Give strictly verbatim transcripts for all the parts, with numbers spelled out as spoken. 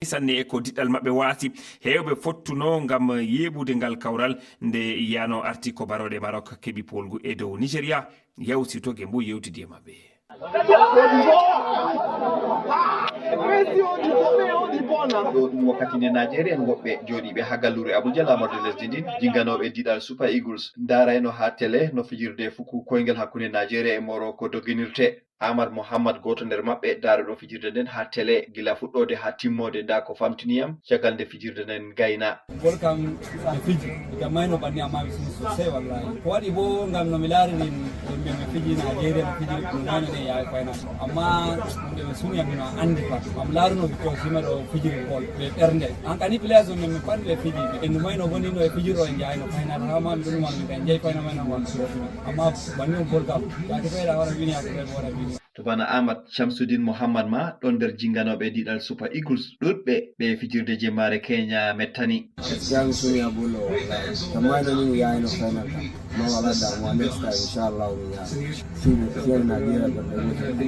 Sanne e ko diɗɗal maɓɓe waasi, heewɓe fottuno ngam yeeɓude ngal kawral nde yano arti ko barooɗe Maroc keɓi poolgu e dow Nigeria. Yawsito Gembo yewtidi e maɓɓe. Ɗo ɗum wakkati nde Naajeeriya en woɓɓe jooɗiiɓe haa galluure Abuja laamorde lesdi ndin, jinganooɓe diɗal Super Eagles, ndaarayno haa tele no fijirde fuku koyngel hakkunde Naajeeriya e Moroko doginirte. Amar Mohammad, gooto nder maɓɓe, daaruɗo fijirde nden haa tele gila fuɗɗoode haa timmoode, ndaa ko famtini yam caggal nde fijirde nden gayna. Bol kam ɓe fiji, ɓe jammayno banni amma ɓe fiji sosai wallahi. Ko waɗi bo ngam no mi laariri yimɓe ɓe fiji Nigeria ɓe fiji no nano ne yawi final. Amma yimɓe ɓe suni yam no andi fa. Am laaruno victor sima ɗo fijiri bol ɓe ɓernde. An kani players on men pat ɓe fiji ɓe endu mayno boni no e fijiro e jayno final ha ma mi ɗum man mi kan jay final man won. Amma banni on bol kam yake ɓeyɗa wara wini yake ɓeyɗa wara wini. To bana Ahmad Shamsuddin Mohammad ma ɗon nder jinganooɓe diɗal Super Eagles ɗuɗɓe ɓe fijirde jemmaare Kenya mettani. Gaskiya mi suni a bullo wallahi. Tamma idan ni mu yayi no final ka. Ma wala damuwa next time insha Allah mu yayi. Shi ne fiye na jira da da mutum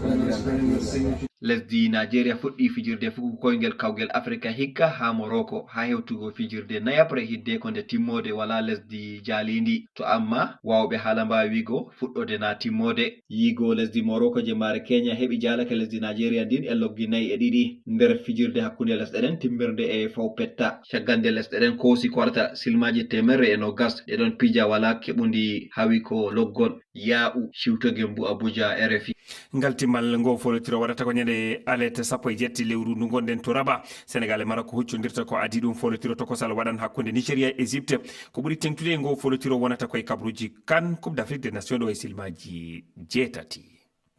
kuma na da. Lesdi Nigeria fuɗɗi fijirde fuku koyngel kawgel Afrika hikka ha Morocco ha hewtugo fijirde nayaɓre hiddeko nde timmoode wala lesdi jaalindi. To amma wawɓe hala mbawi wigo fuɗɗode na timmoode. Yigo lesdi Morocco je mare Kenya heɓi jalake lesdi Nigeria ndin e loggi nayi e ɗiɗi nder fijirde hakkunde lesɗe ɗen timmirde e faw petta. Caggal nde lesɗe ɗen kosi kwarta silmaji temerre e nogas ɗe ɗon pija wala keɓundi hawi ko loggol. Ya'u Ciwto Gembu Abuja, R F I. Ngal timmal ngo folotiro waɗata ko ñande alete sappo e jetti lewru ndu gonɗen to Rabat. Senegal e Maroc huccodirta ko adii ɗum folotiro tokosal waɗan hakkunde Nigeria e Egypte. Ko ɓuri teŋtude e ngo folotiro wonata ko e kabruuji kan Coupe d'Afrique des Nations ɗo e silmaaji jeetati.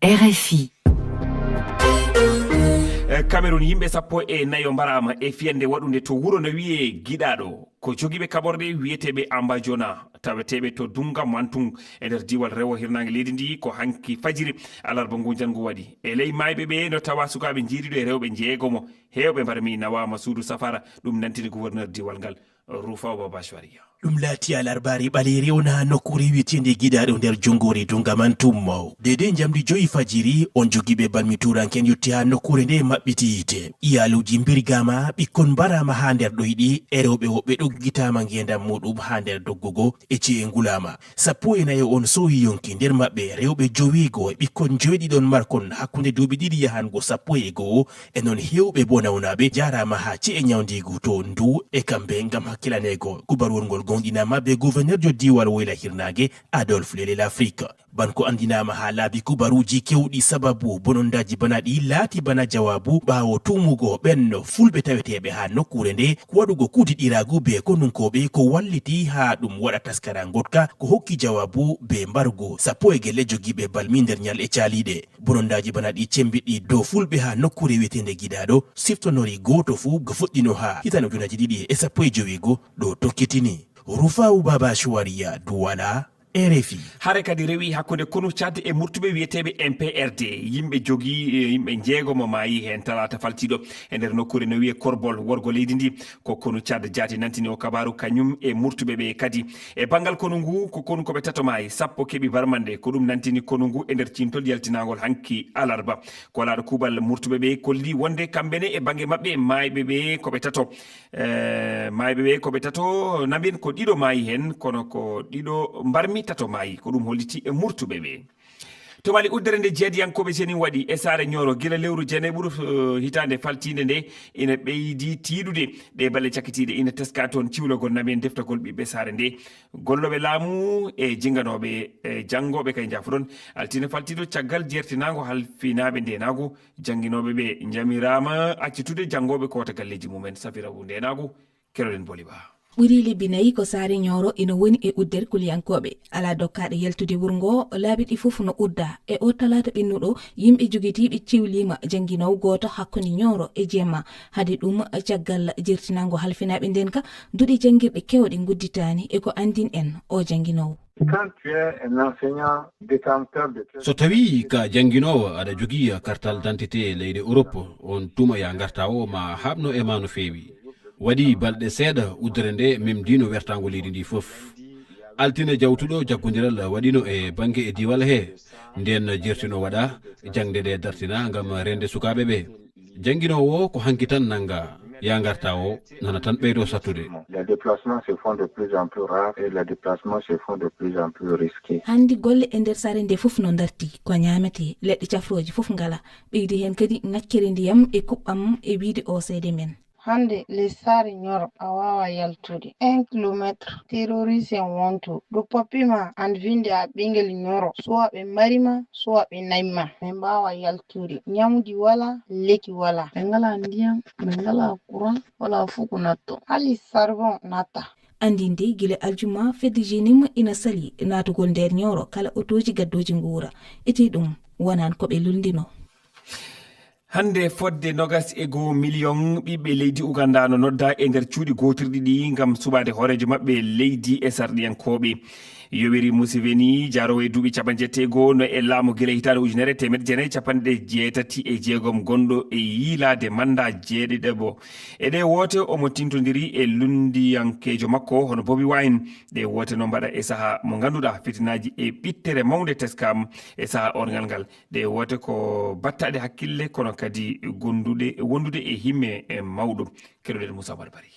R F I. E Cameroun, yimɓe sappo e nayo mbaraama e fiyande waɗunde to wuro no wiyee Giɗaaɗo. Ko jogiiɓe kaɓorɗe wiyeteeɓe Ambajona, taweteeɓe to Dunga Mantung e nder diiwal rewo hirnaange leydi ndi, ko hanki fajiri alarba ngu njanngu waɗi. E ley maayɓe ɓe no tawa sukaaɓe njiidiiɗo e rewɓe njeegomo. Heewɓe mbarmi nawaama suudu safaara, ɗum nantini gouverneur diiwal ngal, Rufa Baba Shwariya. Ɗum laati alarbaari ɓaleeri on haa nokkuure wiyeteende Giɗaaɗo nder jonngoore Dunga Mantung. Deydey njamndi joyi fajiri, on jogiiɓe balmi tuuranke en yotti haa nokkuure nde maɓɓiti yiite. Iyaaluuji mbirgaama, ɓikkon mbaraama haa nder ɗoyɗi, e rewɓe woɓɓe ɗoggitaama ngeendam muuɗum haa nder doggugo e ci'e ngulaama. Sappo e nayo on sooyi yonki, nder maɓɓe rewɓe joweego e ɓikkon joweeɗiɗon markon hakkunde duuɓi ɗiɗi yahango sappo e go'o. E non heewɓe bo nawnaaɓe jaaraama haa ci'e nyawndiigu to Ndu e Kambe ngam hakkilaneego. Kubaruwol ngol gomɗinaama be gouverneur jo diiwal woyla hirnaange Adolphe Lele Lafrique. Ban ko anndinaama haa laabi kubaruuji kewɗi sababu bonondaaji bana ɗi laati bana jawaabu ɓaawo tuumugo ɓen fulɓe taweteeɓe haa nokkuure nde ko waɗugo kuudiɗiraagu be konunkooɓe ko walliti haa ɗum waɗa taskara ngoɗka ko hokki jawaabu be mbargu sappo e gelle jogiiɓe balmi nder nyalɗe caaliiɗe. Bonondaaji bana ɗi cembiɗɗi dow fulɓe haa nokkuure wiyeteende Giɗaaɗo siftonori gooto fuu go fuɗɗino haa hitan ujunaji ɗiɗi e sappo e jowiigo ɗo tokkitini. Rufawu Baba Shuwariya Duwala, R F I. Hare kadi rewi hakkunde konu Tchad e murtuɓe wiyeteeɓe M P R D. Yimɓe jogi, yimɓe njeegomo maayi heen talaata faltiiɗo e nder nokkuure no wiyee Korbol, worgo leydi ndi. Ko konu Tchad jaati nantini o kabaaru kañum e murtuɓe ɓe kadi. E banngal konu ngu, ko konu koɓe tato maayi, sappo keɓi barmande. Ko ɗum nantini konu ngu e nder ciimtol yaltinaangol hanki alarba. Kolaaɗo kuuɓal murtuɓe ɓe kolli wonde kamɓe ne e bannge maɓɓe maayɓe ɓe koɓe tato. E maayɓe ɓe koɓe tato, namin ko ɗiɗo maayi heen, kono ko ɗiɗo mbarmi, tato maayi. Ko ɗum holliti e murtuɓe ɓe. To Mali, uddere nde jeediyankooɓe Jenim waɗi e saare Ñooro gila lewru janayɓuru, eh, hitaande faltiinde nde ina ɓeydi tiiɗude. Ɗee balle cakkitiiɗe ina teska toon ciwlagol namin deftagol ɓiɓɓe saare nde. Gollooɓe laamu e jinganooɓe e janngooɓe kay njaafoɗon. Altine faltiiɗo caggal jeertinaango halfinaaɓe ndeenaagu, jannginooɓe ɓe njamiraama accitude janngooɓe koota galleeji mumen. Safira Wu ndeenaagu, keroɗen boli ba. Ɓuri lebbi nayi ko saare Ñooro ina woni e uddere kuliyankooɓe. Alaa dokkaaɗo yaltude wuro ngoo, laabi ɗi fof no uddaa. E oo talaata ɓennuɗo, yimɓe jogitiiɓe ciwliima jannginoowo gooto hakkunde Ñooro e jemma. Hade ɗum, caggal jertinaango halfinaaɓe ndeen ka, duɗe janngirɗe keewɗe ngudditaani e ko anndin en oo jannginoowo. Quand tu es un enseignant détenteur de... So tawii ka jannginoowo aɗa jogii kartal dantite leyɗe Europe, on tuma ya ngarta o ma haaɓno e ma no feewi. Waɗi balɗe seeɗa uddere nde memdiino wertaango leydi ndi fof. Altine jawtuɗo jaggondiral waɗiino e bannge e diiwal he. Ndeen jertino waɗa, jaŋde nde dartina ngam reende sukaaɓe ɓe. Jannginoowo ko hanki tan nannga, yaa ngarta o nana tan ɓeydoo sattude. Les déplacements se font de plus en plus rares et les déplacements se font de plus en plus risqués. Hanndi golle e nder saare nde fof no ndarti, ko ñaametee, leɗɗe cafrooje fof ngalaa, ɓeydi heen kadi ŋakkere ndiyam e kuɓɓam e wiyde O C D men. Hannde ley saare Ñoro a waawaa yaltude un kilometre terroriste en wonto ɗo pappi ma an vinde a ɓingel Ñoro, soit ɓe mbari ma soit ɓe nayi ma, ɓe mbaawaa yaltude, ñamdi walaa, lekki walaa, ɓe ngalaa ndiyam, ɓe ngalaa courant, walaa fof ko natto, hali charbon natta. Anndinde gila aljuma fedde G N I M ina salii naatugol nder Ñoro kala otooji gaddooji nguura, etee ɗum wonaani ko ɓe lullndinoo. Hannde fodde nogas e goo miliyoŋ ɓiɓɓe leydi Uganda no noddaa e nder cuuɗi gootirɗi ɗi ngam suɓaade hooreejo maɓɓe leydi e sarɗiyankooɓe. Yoweri Museveni jaroowo e duuɓi capanɗe jeetati e goo no e laamu gila hitaande ujunere e teemedde jeenayi e capanɗe jeetati e jeegom gonɗo e yiilaade manndaa jeeɗiɗaɓo. E ɗee woote omo tintondiri e lunndiyankeejo makko hono Bobi Wine. Ɗee woote no mbaɗa e sahaa mo ngannduɗaa fitinaaji e ɓittere mawnde teskaama e sahaa orngal ngal. Ɗee woote ko battaaɗe hakkille kono kadi gonduɗe wondude e himme e mawɗo. Keɗoɗen Moussa Mouhammad Bari.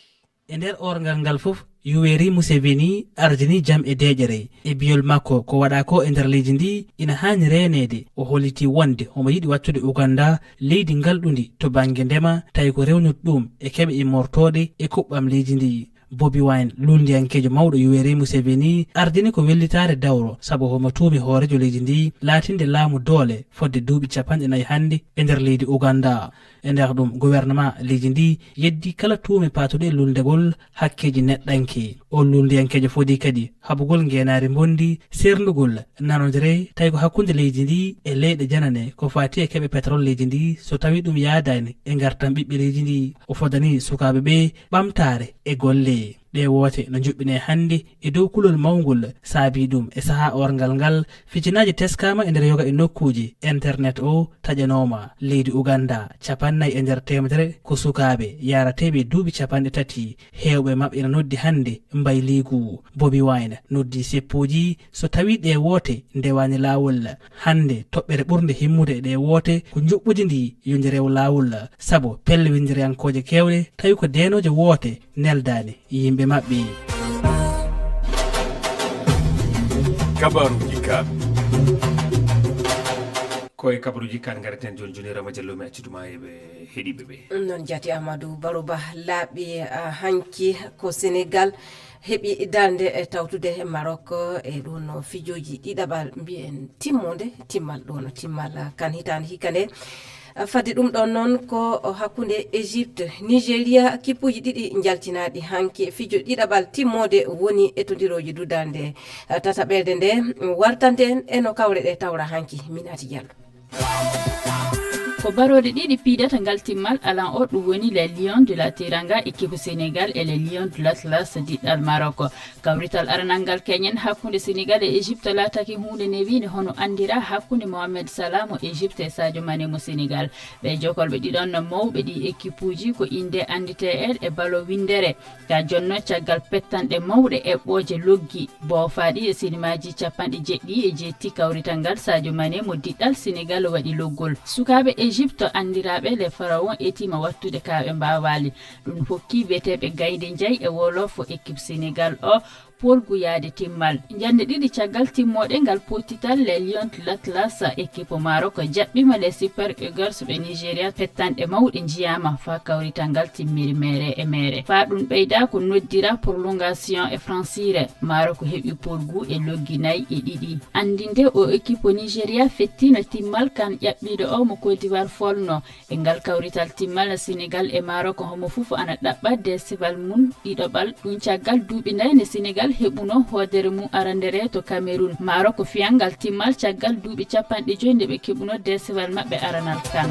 E nder orngal ngal fof, Yoweri Museveni ardini jam e deeƴere. E biyol makko, ko waɗaa ko e nder leydi ndi ina haani reeneede. O holliti wonde omo yiɗi waɗtude Uganda leydi ngalɗundi to bannge ndema, tawi ko rewnirɗo ɗum e keɓe immortooɗe e kuɓɓam leydi ndi. Bobi Wine, luulndiyankeejo mawɗo Yoweri Museveni, ardini ko wellitaare dawro sabu homo tuumi hooreejo leydi ndi laatinde laamu doole fodde duuɓi capanɗe nayi hannde e nder leydi Uganda. E nder ɗum, gouvernement leydi ndi yeddi kala tuume paatuɗe e luulndegol hakkeeji neɗɗanke. O luulndiyankeejo fodi kadi haɓugol ngeenaari mbondi, seerndugol nanondire tawi ko hakkunde leydi ndi e leyɗe janane ko faati e keɓe petrol leydi ndi so tawi ɗum yaadaani e ngartam ɓiɓɓe leydi ndi. O fodani sukaaɓe ɓe ɓamtaare e golle. Ɗee woote no njuɓɓinee hannde e dow kulol mawngol saabii ɗum e sahaa orngal ngal fitinaaji teskaama e nder yoga e nokkuuji internet o taƴanooma. Leydi Uganda, capannay e nder teemedere ko sukaaɓe yarateeɓe duuɓi capanɗe tati. Heewɓe maɓɓe ina noddi hannde mbayliigu. Bobi Wine noddi seppuuji so tawii ɗee woote ndewaani laawol. Hannde toɓɓere ɓurnde himmude e ɗee woote ko njuɓɓudi ndi yo ndi rew laawol, sabu pelle winndiriyankooje keewɗe tawi ko deenooje woote neldaani yimɓe maɓɓe. Kabaruji ka. Ko e kabaruji ka ngareten jooni jooni, Rama Jallo, mi accituma e ɓe heɗiiɓe ɓe. Noon jaati Amadou Baruba laaɓi hanki ko Sénégal heɓi darnde e tawtude Maroc e ɗum no fijooji ɗiɗaɓal mbiyen timmonde timmal ɗo no timmal kan hitaande hikka nde. Fadde ɗum ɗon noon ko hakkunde Égypte, Nigeria, kippuuji ɗiɗi njaltinaaɗi hanki fijo ɗiɗaɓal timmoode woni etondirooji dudarnde tataɓerde nde wartante en e no kawre ɗe tawra hanki Minati Diallo. Ko barooɗe ɗiɗi piidata ngal timmal alan o, ɗum woni les Lions de la Teranga, équipe Sénégal, e les Lions de l'Atlas diɗɗal Maroc. Kawrital aranal ngal keñen hakkunde Sénégal e Égypte laatake huunde newiinde hono anndira hakkunde Mohamed Salah mo Égypte e Sadio Mané mo Sénégal. Ɓee jokolɓe ɗiɗon no mawɓe ɗi équipe uji ko innde annditee en e balo winndere. Ka jonno caggal pettanɗe mawɗe eɓɓooje loggi boofaaɗi e sinimaaji capanɗe jeɗɗi e jeetti kawrital ngal Sadio Mané mo diɗɗal Sénégal waɗi loggol. Sukaaɓe Égypte anndiraaɓe les Pharaons etiima wattude ka ɓe mbaawaali. Ɗum hokki wiyeteeɓe gaynde njayi e wolof équipe Sénégal o poolgu yaade timmal. Njannde ɗiɗi caggal timmooɗe ngal pottital les Lions de l'Atlas équipe Maroc jaɓɓiima les Super Eagles ɓe Nigeria pettanɗe mawɗe njiyaama faa kawrital ngal timmiri meere e meere. Faa ɗum ɓeyda ko noddira prolongation e francire. Maroc heɓi poolgu e loggi nayi e ɗiɗi. Anndinde o équipe Nigeria fettiino timmal kan ƴaɓɓiiɗo o mo Côte d'Ivoire folno. E ngal kawrital timmal Sénégal e Maroc homo fof ana ɗaɓɓa deesewal mum ɗiɗaɓal. Ɗum caggal duuɓi nayi nde Sénégal heɓuno hoodere mum arandere to Cameroun. Maroc fiyanngal timmal caggal duuɓi capanɗe joyi nde ɓe keɓuno deesewal maɓɓe aranal kan.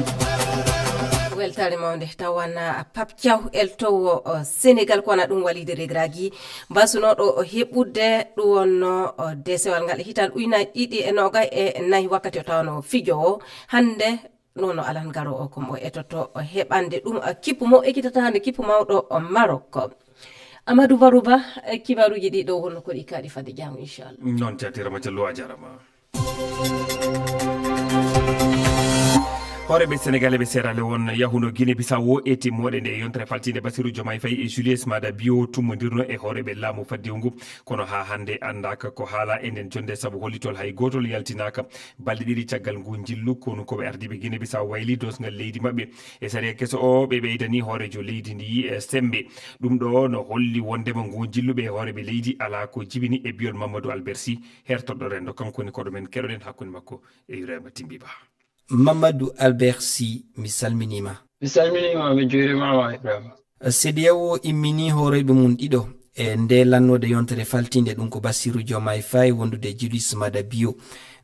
Weltaare mawnde tawana Pape Thiaw eltowo Sénégal ko wona ɗum waliide regragi mbasunooɗo heɓude ɗum wonno deesewal ngal e hitan ujunaaji ɗiɗi e noogay e nayi wakkati o tawano fijo o hannde. Nono alan garo o komo etoto o heɓande ɗum kippu mo ekitata hande kippu mawɗo o Maroc. Amadou Barouba, kibaruji ɗi ɗo wonno ko ɗi kaɗi fadde jaamu inchallah. Noon jatirama jallo a jarama. Hooreeɓe Senegal e ɓe Sierra Leone yahuno Guinée Bissau e timmoode nde yontere faltiinde Bassirou Diomaye Faye e Julius Maada Bio tummondirno e hooreeɓe laamu faddewu ngu. Kono haa hannde anndaaka ko haalaa e nden jonnde, sabu hollitol hay gootol yaltinaaka. Balɗe ɗiɗi caggal ngu njillu, konunkooɓe ardiiɓe Guinée Bissau wayli doosngal leydi maɓɓe. E sariya keso o, ɓe ɓeydani hooreejo leydi ndi, eh, semmbe. Ɗum ɗo no holli wonndema ngu njilluɓe e hooreeɓe leydi alaa ko jibini, e bi'ol Mamadou Albert Sy, hertorɗo renndo. Kanko woni koɗo men, keɗoɗen hakkunde makko e Ibrahima Timbi Ba. Mamadou Albert Sy, mi salminiima. Mi salminiima, mi juuriima ma, Ibrahima. CEDEAO immini hooreeɓe mum ɗiɗo e nde lannoode yontere faltiinde, ɗum ko Bassirou Diomaye Faye wondude Julius Maada Bio.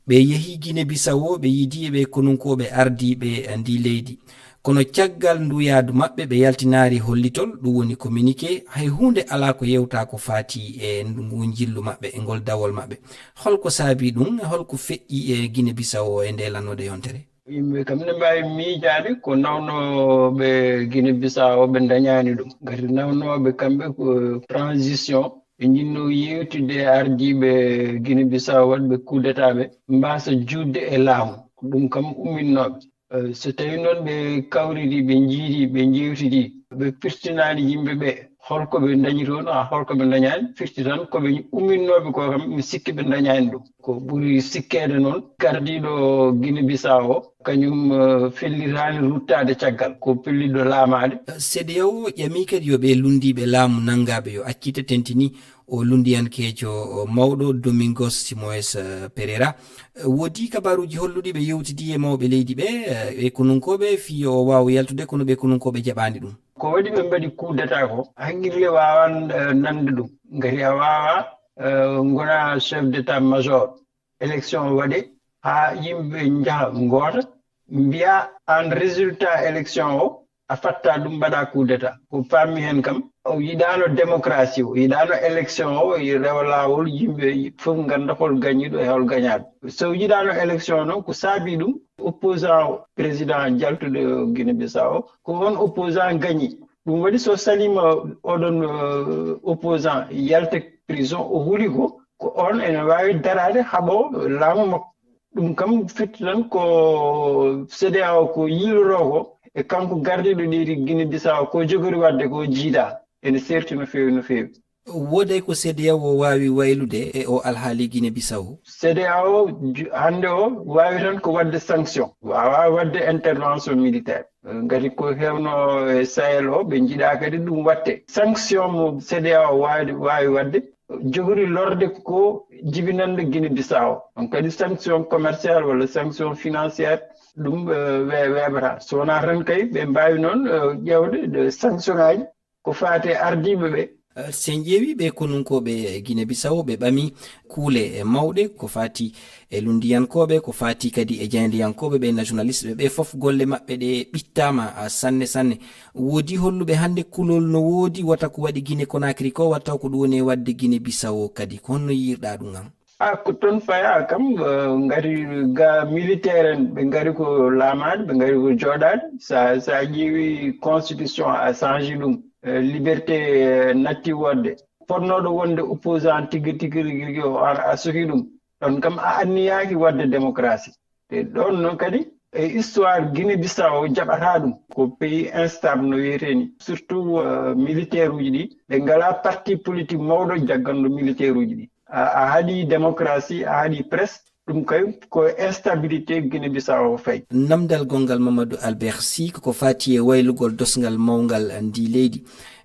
Ɓe yehi Guinée Bissau, ɓe yiidi e ɓe konunkooɓe ardiiɓe ndi leydi. Kono caggal ndu yaadu maɓɓe, ɓe yaltinaari hollitol, ɗum woni communiqué, hay huunde alaa ko yewta ko faati e ngu njillu maɓɓe, e ngol dawol maɓɓe. Holko saabi ɗum? Holko feƴƴi e Guinée Bissau e nde lannoode yontere? Yimɓe kam ne mbaawi miijaade ko nawnooɓe Guinée Bissau ɓe ndañaani ɗum. Ngati nawnooɓe kamɓe ko transition, ɓe njinno yewtidde e ardiiɓe Guinée Bissau waɗɓe coup d'état ɓe mbaasa juutde e laamu. Ko ɗum kam umminnooɓe. Eh, so tawii noon ɓe kawridi, ɓe njiidi, ɓe njeewtidi, ɓe pirtinaani yimɓe ɓe, holko ɓe ndañi toon, haa holko ɓe ndañaani, firti tan ko ɓe umminnooɓe ko kam, mi sikki ɓe ndañaani ɗum. Ko ɓuri sikkeede noon, gardiiɗo Guinée Bissau o, kañum, eh, fellitaani ruttaade caggal, ko pellitɗo laamaade. CEDEAO ƴami kadi yo ɓe lunndiiɓe laamu nanngaaɓe yo accite, tentini o lunndiyankeejo mawɗo Domingos Simoes, eh, Pereira. Eh, woodi kabaaruuji holluɗi ɓe yewtidi e mawɓe leydi ɓe, eh, e konunkooɓe fii yo o waaw yaltude, kono ɓe konunkooɓe jaɓaani ɗum. Ko waɗi ɓe mbaɗi coup d'état ko, haqqille waawan, eh, nande ɗum. Ngati a waawa, eh, ngona chef d'état-major. Élection waɗe haa yimɓe njaha ngoota, mbiya aan résultat élection o, a fatta ɗum, mbaɗa coup d'état. Ko paami heen kam, o yiɗaano démocratie, o yiɗaano élection o, o rewa laawol, yimɓe fof ngannda hol gañiiɗo e hol gañaaɗo. So yiɗaano élection noon, ko saabi ɗum, opposant o, président jaltuɗo Guinée Bissau o, ko on opposant gañi. Ɗum waɗi so saliima oɗon, eh, opposant yalta prison, o huli ko, ko on ene waawi daraade haɓo laamu makko. Ɗum kam firti tan ko CEDEAO ko yiiloroo ko, e kanko gardiiɗo leydi Guinée Bissau ko jogori waɗde ko jiidaa. Ene seerti no feewi, no feewi. Wooday ko CEDEAO waawi waylude e o alhaali Guinée Bissau? CEDEAO ju-, hannde o waawi tan ko waɗde sanction, waawaa waɗde intervention militaire. Eh, ngati ko heewno e Sahel o, ɓe njiɗaa kadi ɗum waɗte. Sanction mo CEDEAO waawi, waawi waɗde, jogori lorde ko jibinande Guinée Bissau. On kadi sanction commerciale walla sanction financière, ɗum, eh, we-, weeɓata. So wonaa tan kay, ɓe mbaawi noon, eh, ƴeewde ɗe sanction ŋaaji ko faati e ardiiɓe ɓe. Eh, so en ƴeewi ɓe konunkooɓe Guinée Bissau, ɓe ɓami kuule, eh, mawɗe ko faati e lunndiyankooɓe, ko faati kadi e jaayndiyankooɓe ɓe, nationaliste ɓe, ɓe fof golle maɓɓe ɗe ɓittaama, ah, sanne sanne. Woodi holluɓe hannde kulol no woodi wata ko waɗi Guinée Conakry ko, wata ko ɗum woni e waɗde Guinée Bissau kadi. Ko honno yiirɗaa ɗum aan? Ah, ko toon fayaa kam, eh, ngari ga militaire en, ɓe ngari ko laamaade, ɓe ngari ko jooɗaade. Sa, sa ƴeewi constitution a change ɗum, eh, liberté, eh, natti woodde. Fotnooɗo wonde opposant tigi, tigi, tigi, tigi o, a, a suki ɗum. Ɗon kam a anniyaaki waɗde démocratie. Te ɗon noon kadi, e histoire Guinée Bissau jaɓataa ɗum. Ko pays instable no wiyetee ni. Surtout, eh, militaire uji ɗi, ɓe ngalaa parti politique mawɗo jagganɗo militaire uji ɗi. A, a haɗi démocratie, a haɗi presse, ɗum kay ko instabilité Guinée Bissau fayi. Namdal gonngal Mamadou Albert Sy ko ko faati e waylugol dosngal mawngal ndi leydi.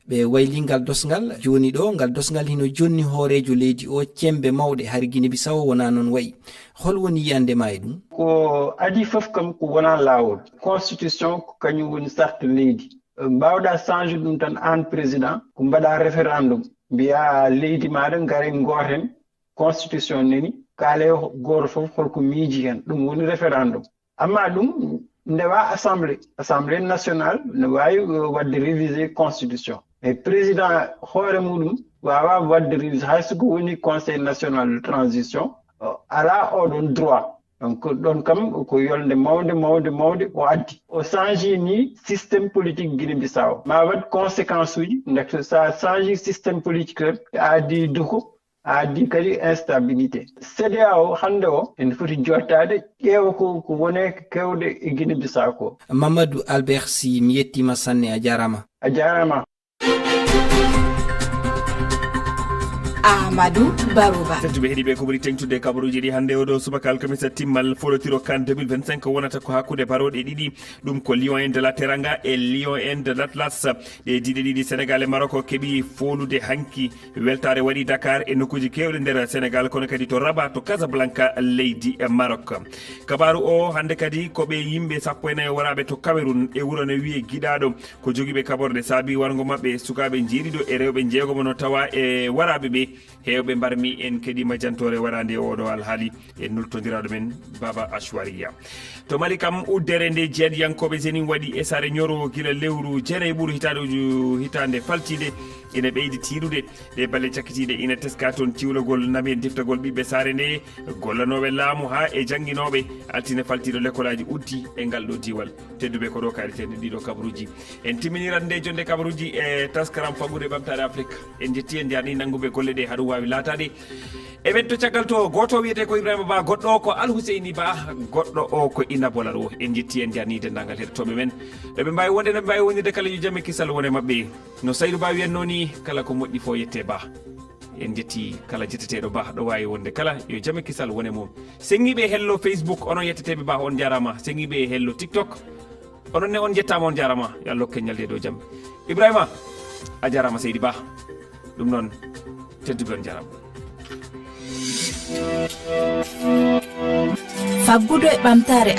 Ɓe wayli ngal dosngal jooni ɗo, ngal dosngal hino jonni hooreejo leydi o cembe mawɗe, hari Guinée Bissau wonaa noon wayi. Hol woni yiyannde ma e ɗum? Ko adii fof kam ko wonaa laawol. Constitution ko kañum woni charte leydi. Mbaawɗaa change ɗum tan aan président, ko mbaɗaa référendum. Mbiyaa leydi maaɗa ngare ngooten, constitution neni, kaale gooto fof holko miiji heen. Ɗum woni référendum. Amma ɗum ndewa assemblée. Assemblée nationale ne waawi, eh, waɗde réviser constitution. Mais président hoore muɗum waawaa waɗde réviser, hay so ko woni Conseil national de transition, eh, alaa oɗon droit. Donc, ɗon kam ko yolnde mawnde, mawnde, mawnde o addi. O change ni système politique Guinée Bissau. Ma waɗ conséquence uji, ndaxte sa change système politique tan, a addi duko, A addi kadi instabilité. CEDEAO hannde o ene foti jottaade, ƴeewa ko, ko wone kewde e Guinée Bissau ko. Mamadou Albert Sy, mi yettiima sanne, a jaaraama. A jaaraama. Amadou Barouba. Tedduɓe heɗiiɓe, ko ɓuri teŋtude kabaruuji ɗi hannde oɗo subaka alkamisa timmal foolotiro kan deux mille vingt-cinq wonata ko hakkunde barooɗe ɗiɗi. Ɗum ko Lion en de la Teranga e Lion en de l'Atlas. Ɗe diɗe ɗiɗi Sénégal e Maroc keɓi foolude hanki. Weltaare waɗi Dakar e nokkuuji keewɗi nder Sénégal, kono kadi to Rabat, to Casablanca, leydi Maroc. Kabaaru o hannde kadi ko ɓe yimɓe sappo e nayo waraaɓe to Cameroun e wuro ne wiyee Giɗaaɗo. Ko jogiiɓe kaɓorɗe saabi warngo maɓɓe, sukaaɓe njeeɗiɗo e rewɓe njeegomo no tawa e waraaɓe ɓe. Heewɓe mbarmi en keɗiima jantoore waraande e oɗo alhaali e nultondiraaɗo men Baba Ashwariya. To Mali kam, uddere nde jihadiyankooɓe Jenim waɗi e saare Nioro gila lewru jeenayi ɓuru hitaande uju-, hitaande faltiinde ina ɓeydi tiiɗude. Ɗe balle cakkitiiɗe ina teska toon ciwlagol nami e diftagol ɓiɓɓe saare nde, gollanooɓe laamu haa e jannginooɓe. Altine faltiiɗo lekkolaaji uddi e ngal ɗo diiwal. Tedduɓe, ko ɗo kaaɗeten e ɗiɗo kabaruuji. En timminirat nde jonnde kabaruuji e taskaram Faggudu e Ɓamtaare Afrik. En njetti en njarni nannguɓe golle ɗe haa ɗum waawi laataade. Eɗen to caggal to, gooto wiyetee ko Ibrahima Ba, goɗɗo o ko Al Huseyni Ba, goɗɗo o ko Ina Bolaro. En njetti en njarni denndaangal heɗotooɓe men. Ɗo ɓe mbaawi wonde, no ɓe mbaawi wonirde kala, yo jam e kisal wone maɓɓe. No Saydu Ba wiyatnoo ni, kala ko moƴƴi fof yettee Ba. En njetti kala jetteteeɗo Ba, ɗo waawi wonde kala, yo jam e kisal wone mum. Seŋŋiiɓe e hello Facebook, onon yetteteeɓe Ba, on njaaraama. Seŋŋiiɓe e hello TikTok, onon ne on njettaama, on njaaraama. Yo Allah hokke ñalde dow jam. Ibrahima, a njaaraama seydi Ba. Ɗum noon, tedduɓe, on njaaraama. Faggudu e Ɓamtaare